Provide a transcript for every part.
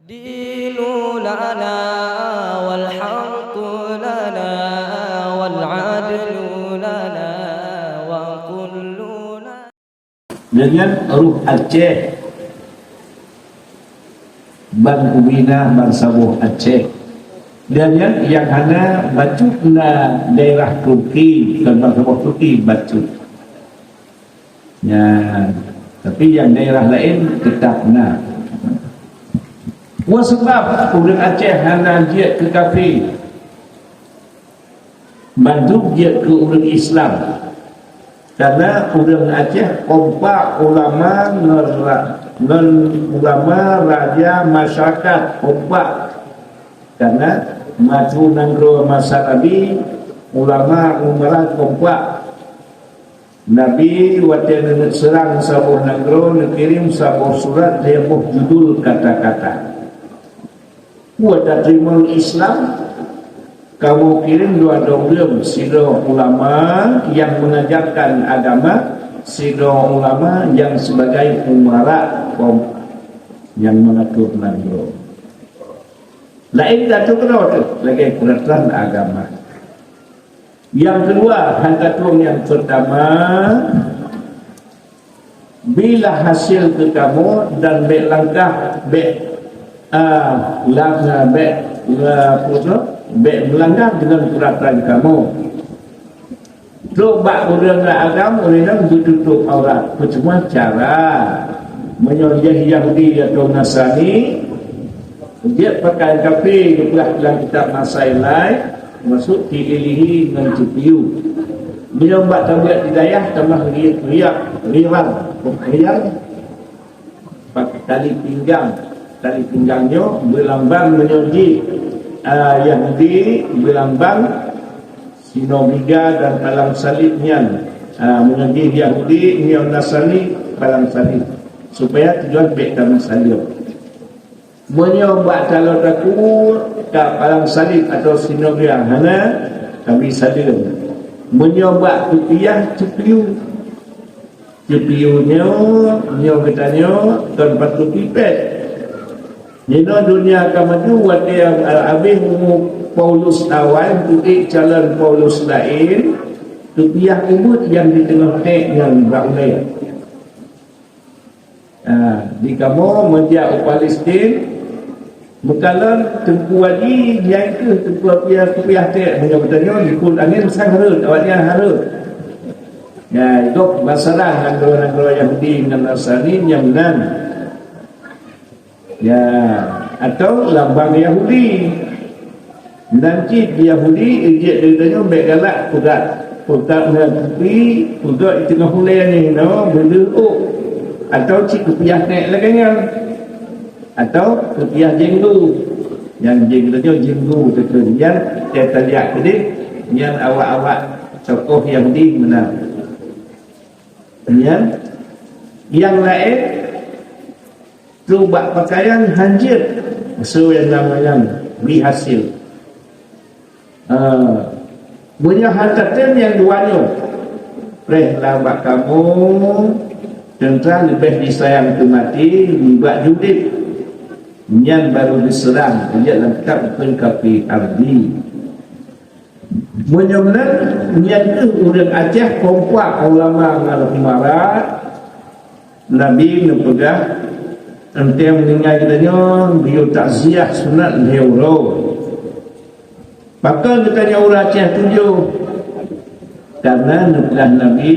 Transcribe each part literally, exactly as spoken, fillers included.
Dinu lana wal haqqu lana wal adlu lana wa kulluna. Nyan ruh Aceh, ban ubina ban saboh Aceh. Dan nyan nyang hana bacut na daerah Turki, bukan ban saboh Turki bacut. Nyan, tapi nyang daerah laén teutap na. Peue sabab ureuëng Aceh hana jeuet keu kafé, mandum jeuet keu ureuëng Islam? Karena ureuëng Aceh kompak ulama ngon ra-, ngon ulama, raja, masyarakat kompak. Karena maju nanggroe masa Nabi, ulama umara kompak. Nabi watée neuseurang saboh nanggroe neukirém saboh surat lhée boh judul kata-kata. Peue tateurimong Islam? Kamoe kirém dua droe ureuëng, sidroe ulama nyang mengajarkan agama, sidroe ulama nyang sebagai umara kaum nyang mengatur nanggroe. Laén tateukeurah teuh lagée peuraturan agama. Nyang keudua, han tateueng nyang peurtama, bilah hasé keu kamoe dan bék langkah, bék, ah, lang-, bék, ah, peue tu, bék meulanggar deungon peuraturan kamoe. Trok bak ureuëng agam, ureuëng nyan beututôb aurat. Peucuma cara. Meunyoe jih Yahudi atau Nasrani, jeuet pakaian kafé geupeugah lam kitab Masai lai, maksud tililihi ngon cipiu. Meunyoe bak tabiat di dayah tamah riak, riak, riran, riran, pakai tali pinggang. Tali pinggang nyoe beulambang meunyoe jih, ah, Yahudi beulambang sinoe giga dan palang salib nyan. Ah, meunyoe jih Yahudi nyoe Nasrani palang salib. Supaya tujuan bék tamah salib. Meunyoe bak taloe takue ka palang salib atau sinoe giga hana, kami saleuem. Meunyoe bak kupiah cipiu. Cipiu nyoe, nyoe geutanyoe kon patut pipet. Jinoe donya ka maju watée, eh, abéh umu Paulus awai, tuék calon Paulus laén, kupiah ubeut nyang di teungoh tée nyan bak ulée. Ah, di kamoe meujak u Palestin, meukalon Teungku Haji, nyan keuh Teungku Haji kupiah tée, meunyoe geutanyoe likot angén sang hareuet, awaknyan hareuet. Ya, gob masalah nanggroe-nanggroe Yahudi ngon Nasrani nyang meunan. Ya, atau lambang Yahudi. Nan cit Yahudi, ijek dari tanyoe bék galak peugah. Peugah ngon kupi, peugah di teungoh ulée nyoe, no, beuleuek. Atau cit kupiah nék lagée nyan. Atau kupiah jenggu. Nyang jeng tanyoe jenggu teukeun. Nyan, teuka jak keudeh, nyan awak-awak tokoh Yahudi meunan. Nyan, nyang laén, trok bak pakaian han jeuet, seue nyang na meunan, bri hasé. Ah, meunyoe han tatem nyang dua nyoe, preh lah bak kamoe, teuntang leubeh disayang keu maté nibak udeb. Nyan barô diseurang, jeuet lam kitab Ukeuen Kafé Ardi. Meunyoe meunan, nyan keuh ureuëng Aceh kompak ulama ngon umara, Nabi neupeugah, "Enteuk meuninggai geutanyoe geuyue takziah sunat lhée uroe." Pakon geutanyoe ureuëng Aceh tujoh? Karena neupeugah Nabi,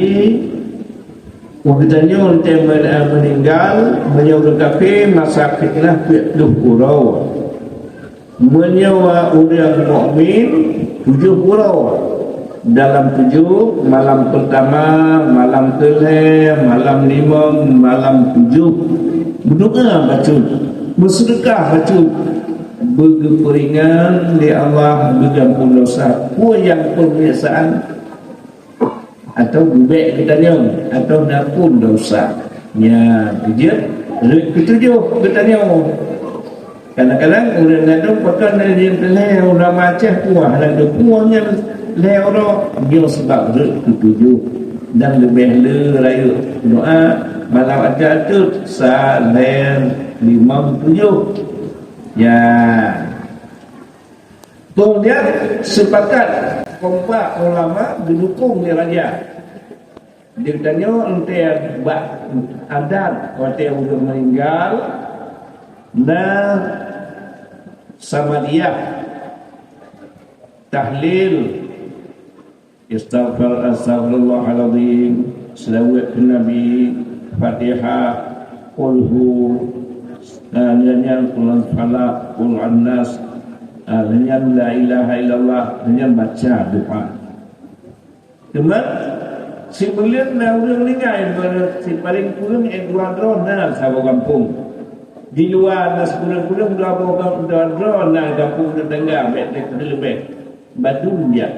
"Geutanyoe enteuk men-, meuninggai, meunyoe ureuëng kafé masa fitnah peuet ploh uroe." Meunyoe ureuëng mukmin, tujoh uroe. Dalam tujoh, malam peurtama, malam keulhée, malam limong, malam tujoh. Meudoá bacut, meuseudeukah bacut. Beugeupeuringan lé Allah, beugampông desya. Peue nyang peunyeusaan? Atau gubek geutanyoe, atau neupun desya. Nyan, jeuet rot keutujoh geutanyoe. Kadang-kadang ureuëng gadôh pakon na jeuet lhée, ureuëng Aceh puah lagée puah nyan lhée uroe, nyoe sabab rot keutujoh. Dan leubeh le rayeuk doá malam até-até sa lhée limong tujoh. Ya. Kemudian sepakat kompak ulama geudukong lé raja. Di tanyoe enteuk bak adat watée ureuëng meuninggal na samadiyah, tahlil, istighfar, astaghfirullahalazim, selawat keu Nabi, Fatihah, Qul hu, ah, nyan, nyan, Qul Falaq, Qul Annas, ah, nyan la ilaha illallah, nyan baca doa. Teuma sibuleuen na ureuëng ninggai, sipaling kureueng ék dua droe na saboh gampông. Di luwa na sikureueng-kureueng dua boh gam-, dua droe na gampông tetangga, bék leubeh. Badum jak.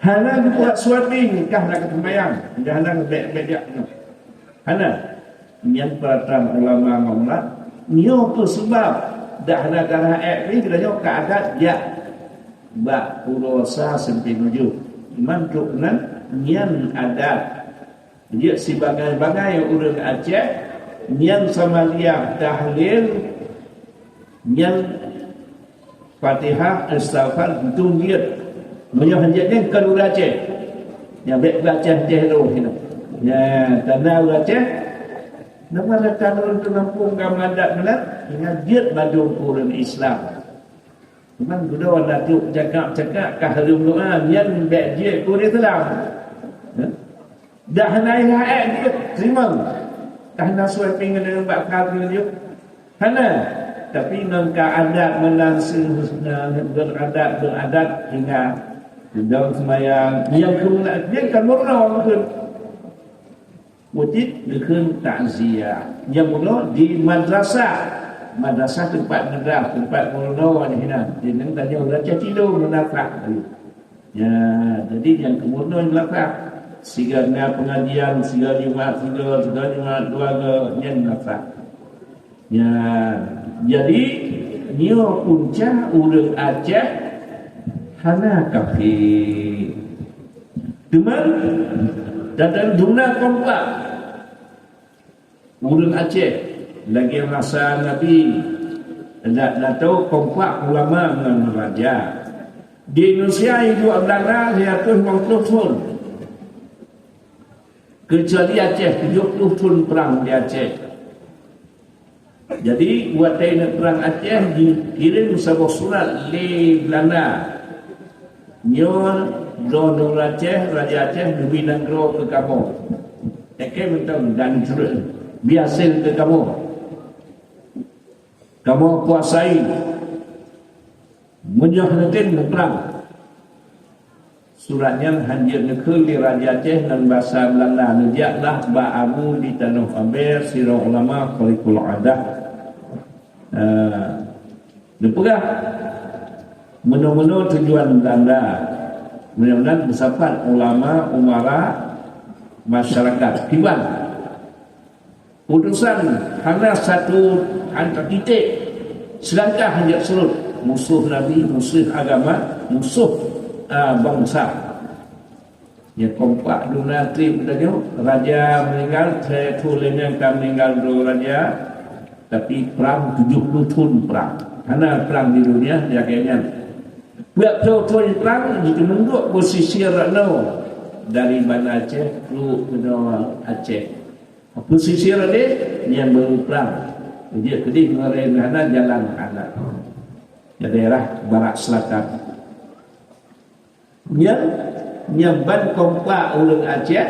Hana geubuat suami nikah na keuseumayang, dah hana bék-bék jak nyoe. Hana. Nyan peuratan ulama ngon umat. Nyoe keuh seubab dah hana darah ék pih geutanyoe ka adat jak bak uroe sa sampoe tujoh. Iman trok nan nyan adat. Jeuet sibagai-bagai ureuëng Aceh nyang samadiyah tahlil nyan Fatihah, istighfar, dum jeuet. Meunyoe hanjeuet nyan kon ureuëng Aceh. Nyan bék ureuëng Aceh-Aceh lôn hinan. Nyan tanda ureuëng Aceh. Nama rata lôn teunampung ka meuadat meunan, hingga jeuet bandum ureuëng Islam. Cuman geudoe na trok cakap-cakap ka hareuem doa, nyan bék jeuet keu ureuëng Islam. Hah? Dah na ilha ék jeuet, teurimong. Dah na suai pingan deungon bak ka jeuet. Hana. Tapi ngon ka adat meunan seuhusna beradat, beradat hingga sidang seumayang. Nyang keumeuna jeuet ka meurunoe mungken. Wajéb geukheun takziah. Nyang bunoe di madrasah. Madrasah teumpat madrasah, teumpat meurunoe di hinan. Di nan tanyoe baca tilu madrasah. Ya, jadi nyang keumeuna madrasah. Siga na pengajian, siga Jumat, siga, siga Jumat, dua ga, nyan madrasah. Ya, jadi nyoe punca ureuëng Aceh hana kafé. Teuma, dan duna kompak ureuëng Aceh lagée masa Nabi, dan atau kompak ulama ngon raja. Di Indonesia hidup Belanda lhée ratus limong ploh thon. Keucuali Aceh, tujoh ploh thon perang di Aceh. Jadi, watée ingat perang Aceh, dikirém saboh surat lé Belanda. Nyoe droeneuh Aceh, Raja Aceh, neubi nanggroe keu kamoe. Ekée mantong dan jureuet biasa keu kamoe. Kamoe kuasai. Meunyoe neutem meuprang. Surat nyan hanjeuet neukheun lé Raja Aceh ngon basa Belanda, neujaklah bak Abu di Tanoh Abée, sidroe ulama khariqul adah. Eh, neupeugah, meunoe-meunoe tujuan Belanda. Meunyoe nan meusapat ulama, umara, masyarakat. Kiban. Utusan hana satu hana titek seulangkah hanjeuet surot. Musoh Nabi, musoh agama, musoh, ah, bansa. Ya, kompak duna treb tanyoe, raja meuninggal, lhée thon lheueh nyan ka meuninggal droe raja, tapi prang tujoh ploh thon prang. Hana prang di dunia lagée nyan. Peuet ploh thon prang jiteumeung duek pesisir rot nyoe dari Banda Aceh trok keunoe Aceh. Pesisir deh nyang beuprang. Jeuet keudeh ngon hana jalan adat. Di daerah barat selatan. Nyan, nyan ban kompak ureuëng Aceh,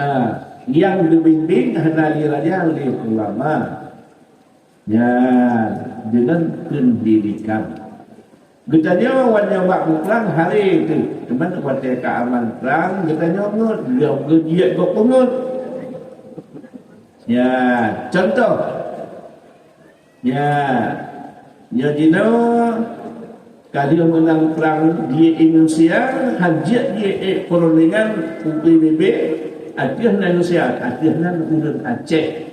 ah, nyang geubimbéng hana lé raja, lé ulama. Nyan, deungon pendidikan. Geutanyoe wan nyoe bak muprang haré teuh, teuma watée ka aman prang geutanyoe ngon, geu-, geujiet gob peungeut. Ya, contoh. Ya, nyoe jinoe ka lheueh meunang prang di Indonesia, hanjeuet di ék peurundingan U P B B, ateueh nan Indonesia, ateueh nan ureuëng Aceh.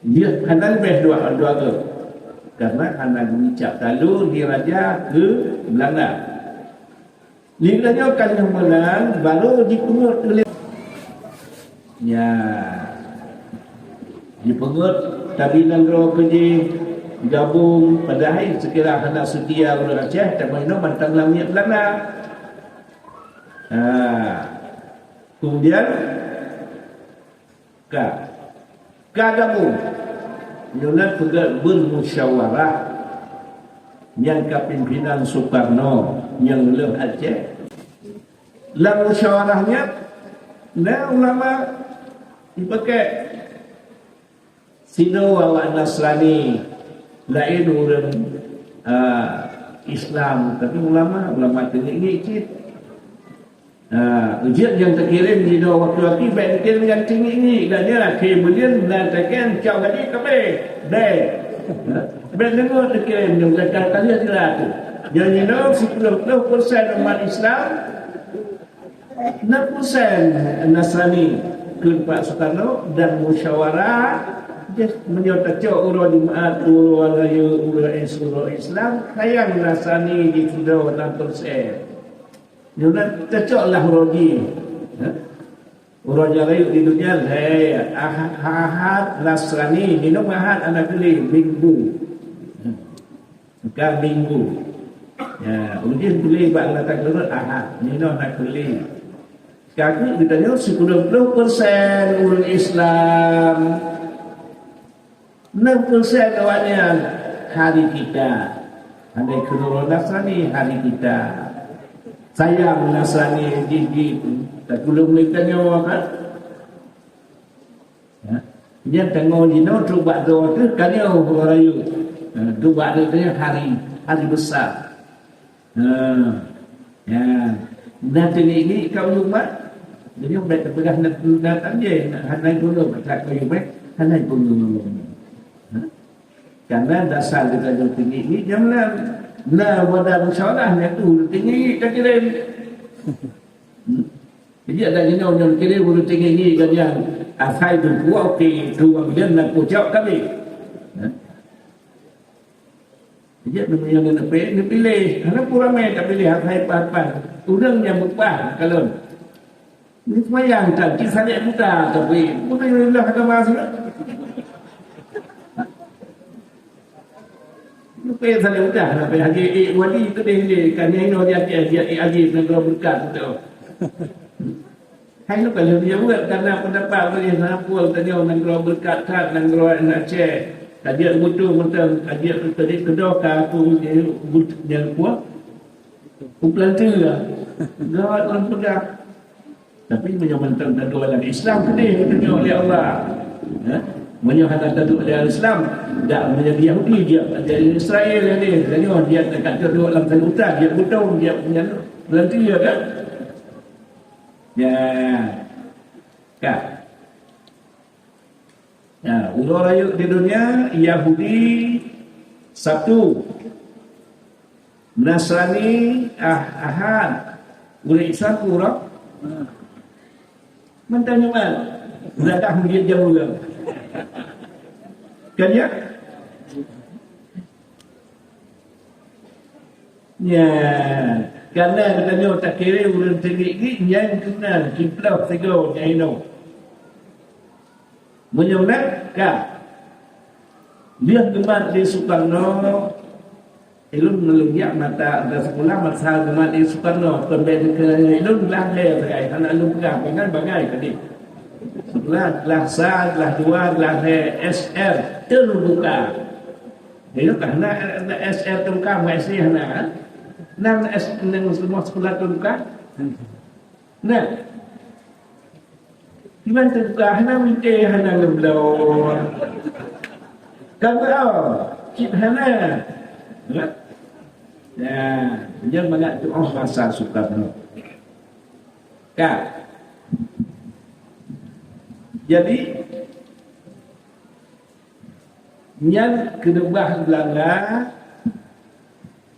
Dia hana leubeh dua, dua goe. Karena hana geucap talu di raja keu Belanda. Lheueh nyoe ka lheueh meunan, baru jipeungeut uleh. Ya. Jipeungeut tabi nanggroe keudeh. gabong, padahai seukira hana seutia ureuëng Aceh, teuma inoe mantong lam miet Beulanda. Ha. Kemudian, ka, ka gabong. Nyoe nan peugah bermusyawarah nyang ka pimpinan Soekarno nyang lheueh Aceh. Lam musyawarah nyan, na ulama dipakai. Sidroe awak Nasrani, laén ureuëng, a, Islam, tapi ulama, ulama teungiek-ngiek cit. A, ujeut nyang teukirém jinoe waktu-waktu bèk teukirém nyang teungiek-ngiek, dan nyan akhé buleuen na teukirém cok gaji kabeh. Bèk. Bèk deungoe teukirém nyang gata ka lheueh jeulaih tu. Nyan jinoe sikureueng ploh persen umat Islam, Enam persen Nasrani keu Pak Soekarno dan musyawarah, deh, meunyoe tacok uroe Jumaat, uroe Rayeuk, uroe Es-, uroe Islam, sayang Nasrani di sidroe enam persen. Nyoe na tacok lah uroe jih. Ha? Uroe nyang rayeuk di dunia, hai, Ahad, Ahad Nasrani, minong Ahad hana keu lé, Minggu. Ha. Ka Minggu. Ya, ulôn jih teuléh bak latang keureuh Ahad. Nyoe na keu lé. Ka keuh geutanyoe sikureueng ploh persen ureuëng Islam. Enam persen awaknyan hari kita. Andai keunoe Nasrani hari kita. Sayang Nasrani jih-jih. Takulung lé tanyoe kan? Ya. Nyan tangoe jinoe trok bak droe teuh ka nyoe uroe rayeuk. Ha, trok bak droe teuh hari, hari besar. Ha. Ya. Na teungiek-ngiek ka ulôn mat. Jadi bèk tapeugah na, na tanjé, na hana gunong, bèk ka ulôn mat, hana gunong. Ha. Karena dasar geutanyoe teungiek-ngiek nyang meunan. Na wadah musyawarah nyan tu teungiek-ngiek takirém. Hmm. Jadi ada jinoe nyang kira ureuëng teungiek-ngiek gobnyan, asai teupeue oke, tuwang nyan na pucok kami. Ha? Jadi meunyoe neupiléh, neupiléh. Hana peue ramé tapiléh asai paih-paih. Ureuëng nyang beupah kalon. Ni seumayang tan, cit salek buta tapi. Bukan Allah agama sudah. Leupah salah udah, leupah haji, eh, wali tu deh, deh. Kan nyang inoe di Aceh, di Aceh, haji, nanggroe beureukat tu. Hai, leupah lheueh dia buet, karena pendapat boleh sampul tanyoe nanggroe beureukat that, nanggroe Aceh. Ka jeuet butuh mantong, ka jeuet tadi keudroe ka aku, eh, but-, nyang kuat. Peulantee lah. Gawat ureuëng peugah. Tapi meunyoe mantong taduek lam Islam, keudeh geutanyoe lé Allah. Ya? Meunyoe hana taduek lam Islam, dak meunyoe Yahudi, dia jadi Israel, ya deh. Tanyoe dia tak taduek lam kaluta, dia butong, dia punya peulantee, ya kan? Ya. Ka. Nah, uroe rayeuk di dunia, Yahudi Sabtu, Nasrani Ah-, Ahad, ureuëng Islam uroe mantong Jumaat. Udah dah meuliet jam ureuëng. Kan ya? Ya, karena geutanyoe takirém ureuëng teungiek-ngiek nyang keunal, ciploh sigoe nyang inoe. Meunyoe na ka lheueh geumat lé Soekarno, ulôn meuleubiak mata ata sekolah masa geumat lé Soekarno, peumbeda keu ulôn glah lhèe sagai, hana lôn peugah, bangai-bangai tadi. Sekolah glah sa, glah dua, glah lhèe S R, teubuka. Jadi, hana, hana S R teubuka, S D hana, kan? Nang S, nang sekolah, sekolah teubuka? Nah. Kiban teuka hana mité hana ngeubloe. Ka beuau, cit hana. Ya. Ya, jangan banyak tu'oh masa Soekarno. Ka. Jadi, nyan keuneubah Beulanda,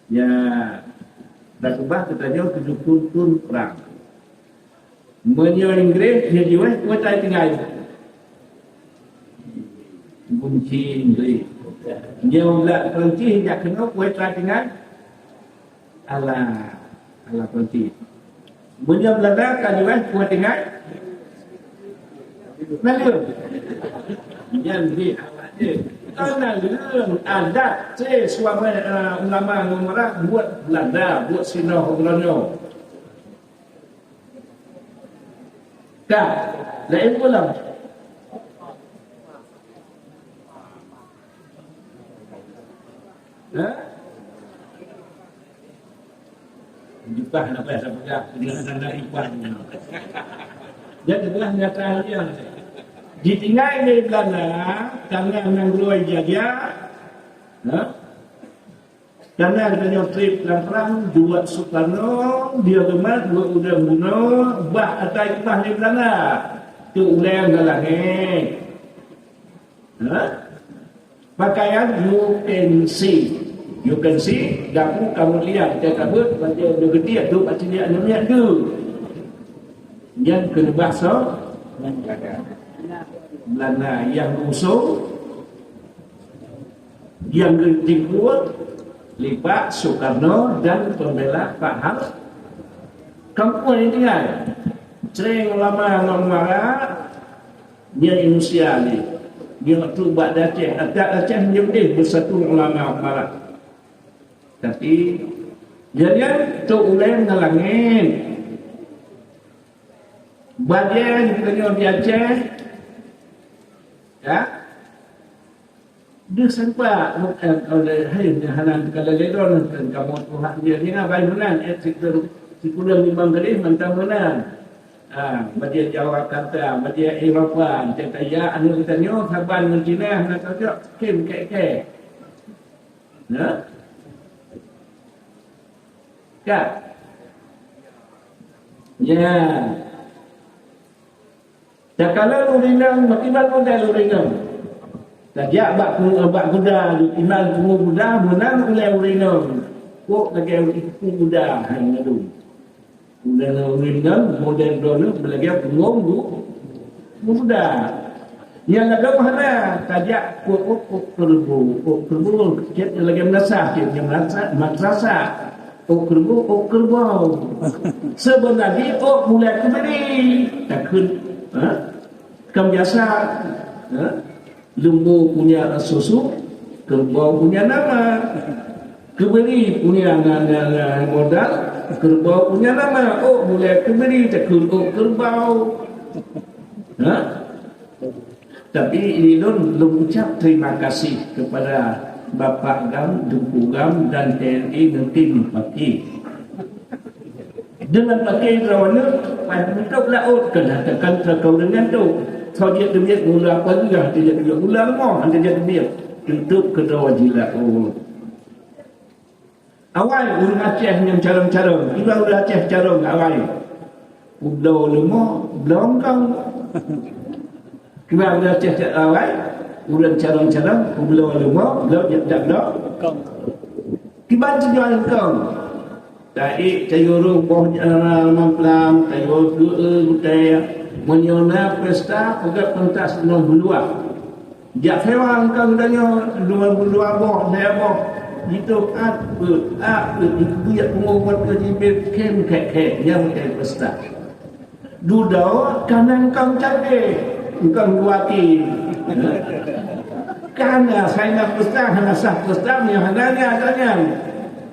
ya, dan keubah geutanyoe tujoh ploh thon prang. Meunyoe Inggréh, nyoe jiweh, kuat ai tinggai. Gunci Inggréh. Nyoe ulat Perancis jak keunoe, kuat ai tinggai. Alah, alah Perancis. Meunyoe Beulanda ka jiweh, kuat tinggai. Naleueng. Nyan di awak je. Karena leueng adat se suami, eh, ulama ngon mara buet Belanda, buet sinoe ngon nyoe. Ka, laén pulang. Ha? Jubah nak payah sapeugah, dengan tanda iban. Jadi, belah nyata dia. Ditinggai lé Belanda, tangan nanggroe jajah, ha? Karena geutanyoe trép lam prang, duek Sukarno, dia geumat, duek udang bunoe, bah ata iban lé Belanda. Tu uleng lam langét. Ha? Pakaian you can see. You can see, dapu kamu lihat, dia kabut, macam dia getiek tu, macam dia aneuk miet tu. Nyan keuneubah so, Belanda nyang geuusung, nyang geutimpuek lé Pak Sukarno dan pembela Pak Har-, kampung nyang tinggai. Sering ulama ngon mara, nyan manusia ni. Nyoe tu bak Aceh, adat Aceh nyoe deh beusatu ulama mara. Tapi, nyan tu uleng ngon langét. Bajée geutanyoe di Aceh, ya, deuh sampak, eh, oleh, hai, hana teuka lagée droe, kan kamoe Tuhan dia, dia bai meunan, eh, sikureueng, sikureueng limong gadih mantong meunan. Ha, bajée Jawa Kata, bajée Eropa, cit ya, aneuk geutanyoe saban ngon Cina, hana cocok, kém kek-kek. Ya? Ka? Ya. Takalon ureueng inong, makiban model ureueng inong. Tajak bak pu-, bak guda, iman pungo guda, meunan ulée ureueng inong. Kok lagée ureueng guda, hai ngadu. Ulée ureueng inong, model droeneuh, beulagée pungo gu-, guda. Nyang lagée hana, tajak kok, kok, kok keureubu, kok keureubu, cit lagée meunasah, cit nyang meunasah, madrasah. Ôk keureubu, ôk keureuboh. Seubeuna jih ôk mulai keubiri. Takheun, ha? Kan biasa, ha? Lembu punya susu, keureuboh punya nama. Keubiri punya na, na, na modal, keureuboh punya nama. Ôk mulai keubiri, takheun ôk keureuboh. Ha? Tapi ulôn, lôn ucap terima kasih kepada Bapak GAM, Teungku GAM dan T N I neutim paké. Deungon paké droeneuh, paih meuntôk laôt, keunatekan teuka ureueng nyan tu. Soe jeuet teubiet gula apa gula, hana jeuet teubiet gula rumoh, hana jeuet teubiet. Tutup keudroe jilaôt. Awai ureueng Aceh nyang carông-carông, kiban ureueng Aceh carông awai. Ubloe leumo, bloe eungkông. Kiban ureueng Aceh carông awai, ureueng carông-carông, ubloe leumo, bloe jak bloe. Kiban tujuan eungkông. Taék tayue rôh boh, eh, mamplam, tayue geu-eu gutée. Meunyoe na pesta, peugah pentas ngon beuluah. Jak sewa eungkông tanyoe dua, dua boh, lhée boh. Jitôb at peuet, at peuet, jibeuet pungo buet keu jibeuet khem khék-khék, nyang keu pesta. Dudoe ka na eungkông canggih, eungkông dua ki. Ka na, sai na pesta, hana sah pesta, nyang hana nya, ka nyan.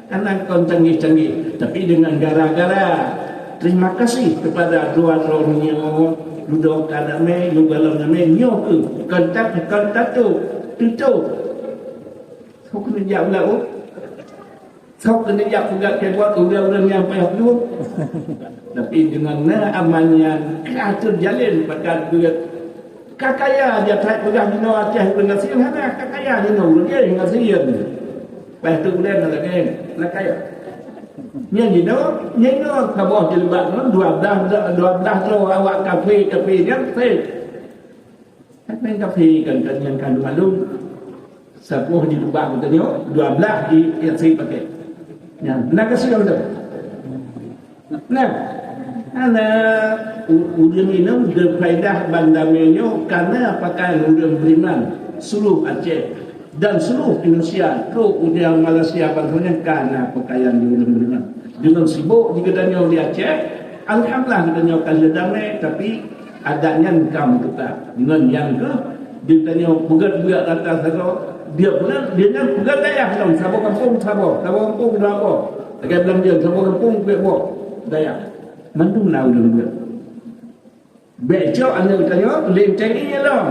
Aneuk kon canggih-canggih, tapi dengan gara-gara terima kasih kepada dua droe nyoe, dudoe ka damé, yue gohlom damé, nyoe keuh kon ta-, kon tatôb, tutôb. Sok keuneuk jak u laôt. Sok keuneuk jak peugah keu buet ureueng-ureueng nyang payah dum. Tapi dengan na aman nyan, ka teujalin pakat buet. Ka kaya jak that peugah jinoe Aceh ureueng gasien, hana ka kaya jinoe ureueng gasien. Paih tu buleuen lagée, na kaya. Nyan jinoe, nyan jinoe saboh jilbab nyoe dua blaih, dua blaih droe awak kafé, kafé nyan fake. Kan main kafé kan, kan nyang ka lôn maklum. Saboh jilbab geutanyoe, dua blaih di, di asai pakai. Nyan, na gasien tu. Nah, ana u-, ureueng inong geufaedah ban damé nyoe kana pakaian ureueng beriman seluruh Aceh dan seluruh Indonesia, trok u Malaysia bansa nyan kana pakaian di ureueng beriman. Deungon sibok di geutanyoe di Aceh, alhamdulillah geutanyoe ka lheueh damé, tapi adat nyan ka meutuka. Ngon nyang keuh Di tanyoe peugét buet rata sagoe, dia pula dia nyan peugét dayah lom, saboh gampông saboh, saboh gampông dua boh. Lagèe beulanja saboh gampông peuet boh dayah. Mandum na ureueng buet. Bèk cok aneuk tanyoe lintèe lom.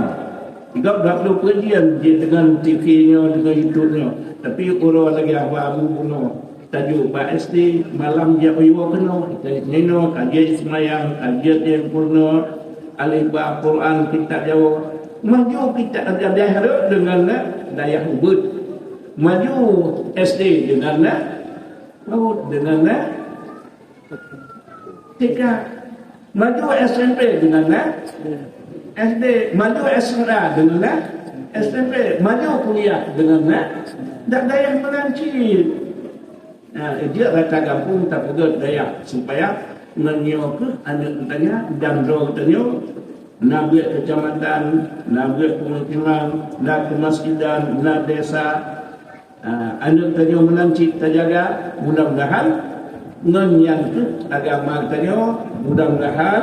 Tiga puluh peujian jih deungon T V nyoe, deungon YouTube nyoe. Tapi uroe lagèe haba abu bunoe. Tajok bak S D, malam jak u yuwa keunoe, tajak nyoe, tajak seumayang, tajak nyang peurunoe, alif ba Quran, kitab Jawoe. Maju kitab Jawoe deungon na dayah ubeut. Maju S D deungon na laôt, deungon na T K. Maju S M P deungon na S D, maju S M A deungon na S M P, maju kuliah deungon na dak dayah meunan cit. Nah, jeuet rata gampông tapeugét dayah supaya ngon nyoe keuh aneuk geutanyoe dan droe geutanyoe na buet keucamatan, na buet pemukiman, na keumasjidan, na desa. Ah, aneuk tanyoe meunan cit tajaga, mudah-mudahan ngon nyan keuh agama tanyoe, mudah-mudahan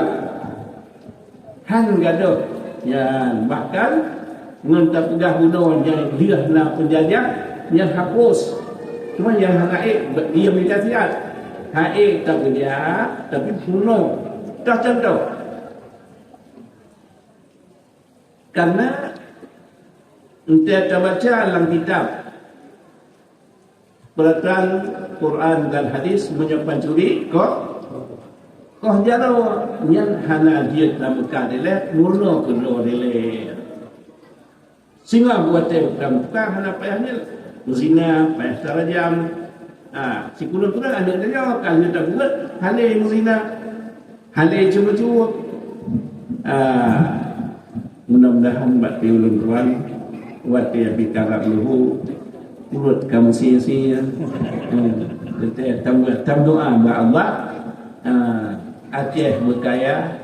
han gadôh nyan. Bahkan ngon tapeugah bunoe nyan lheueh na peunjajah, nyan hapus. Cuma nyan hana ék, dia mita siat. Hana ék tapeugah, tapi bunoe. Toh contoh. Karena entah tabaca lam kitab, peuratoran Quran dan hadis, meunyoe pancuri, koh, koh jaroe, nyan hana jeuet lam Mekah dilèe, meurunoe keudroe dilèe. Singoh buet teuh lam Mekah hana payah nyan. Zina, payah tarajam. Ha, sikureueng-kureueng aneuk tanyoe ka lheueh tabuet, hana meuzina. Hana ceumeucue. Ah, mudah-mudahan bak ulôn tuan, watèe bicara luhu, ureueng ka meusie-sie. Hmm, kita tam-, tam doa bak Allah. Ah, Aceh beukaya,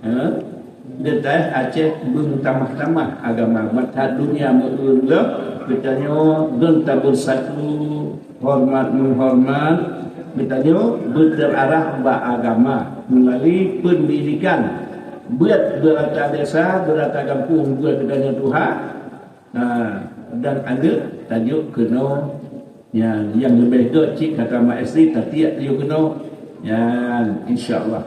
ha? Di Aceh beumeutamah-tamah agama, mata dunia meu'en lom, geutanyoe lôn tabeursatu. Hormat-meuhormat, geutanyoe beuteurarah bak agama meulalu peundidikan. Beuet beurata desa, beurata gampông, beuet geutanyoe tuha, ha, dan aneuk tajok keunoe. Nyan, nyang leubeh gèt cit kata Mak Estri, tatiek tajok keunoe. Nyan, insya Allah.